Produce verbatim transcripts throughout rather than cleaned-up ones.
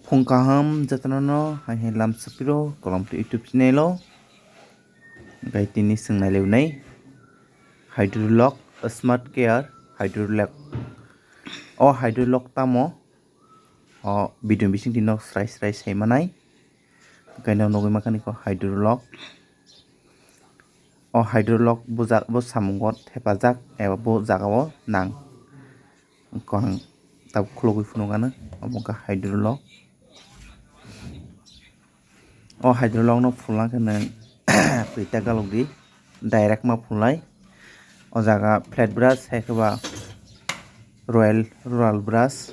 Phung kaham jotono no hai hai lam sapiro kolom to YouTube channel o. Gai tini swngnai lewnai Hydrolock Smart Care Hydrolock. O Hydrolock tamo? O video bising tino srai srai sai manai. Kaino nugui mankha niko Hydrolock. O Hydrolock bo ja-, bo samungo thepajak eba bo jagao nang. Kaham tabuk khulugui phunukgano obo wngkha Hydrolock. O Hydrolock no phulna khe nwng twi ta galukdi, direct ma phulnai. O jaga flat brush hai khe ba Royal Rural brush,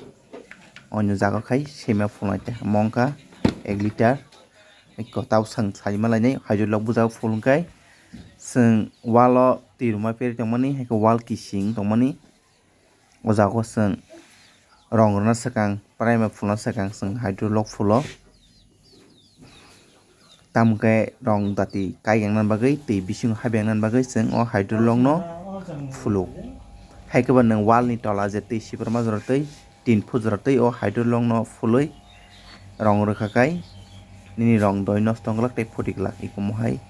onyo jaga khai sema phulnai tei omo wngkha ek liter. Eko tabuk sang sai ma lainai Hydrolock bujak phul hwnkhe chwng wall o twi rwma peri tongmani, hai khe wall kising tongmani. O jaga o chwng rong rwna swkang, primer phulna swkang chwng Hydrolock phulo. Tamo khe rong dati kaijakna bagwi tei bisingo habjakna bagwi chwng o Hydrolock no phulo. Hai khe ba nwng wall ni tola je twi sibirma jora twi tin foot jora twi o Hydrolock no phulwi rong rwkha khai nini rong doi nosto wng glak tei phuti glak, ikomo hai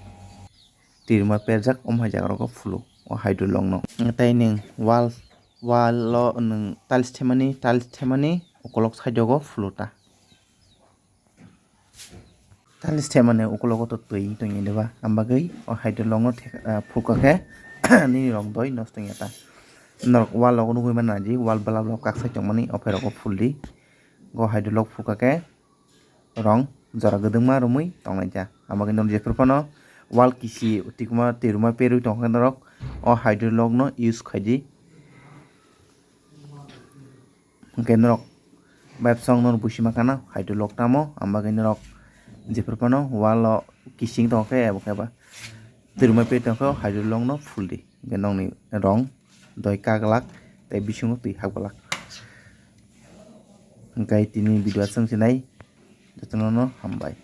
twi rwma perjak omo hai jaga rogo phulo o Hydrolock no. Tei nwng wall, wall o nwng tiles themani, tiles themani ukolog side o phulo ta. Tiles themani ukologo to twi tongya diba, ang bagwi o Hydrolock no thek-, ah, phulka khe nini rong doi nosto wngya ta. Norok wall rogo nugui mano naidi, wall bwlap bwlap kak sai tongmani o pherok o phuldi. Go Hydrolock phulka khe rong jora kwdwngma romwi tonglaijak. Ang bagwi norok jephru phano wall kisi tikma twi rwma perwi tongkha norok o Hydrolock no use khaidi. Hwnkhe norok bai bwskango norok buisi mankha na Hydrolock tamo, ang bagwi norok jephru phano wall o kising tongkhe abo khe ba twi rwma perwi tongkhe o Hydrolock no phuldi. Hwnkhe nokni rong doi kaglak tei bisingo twi hakglak. Hwnkhe tini video aswk se nai, jotono no hambai.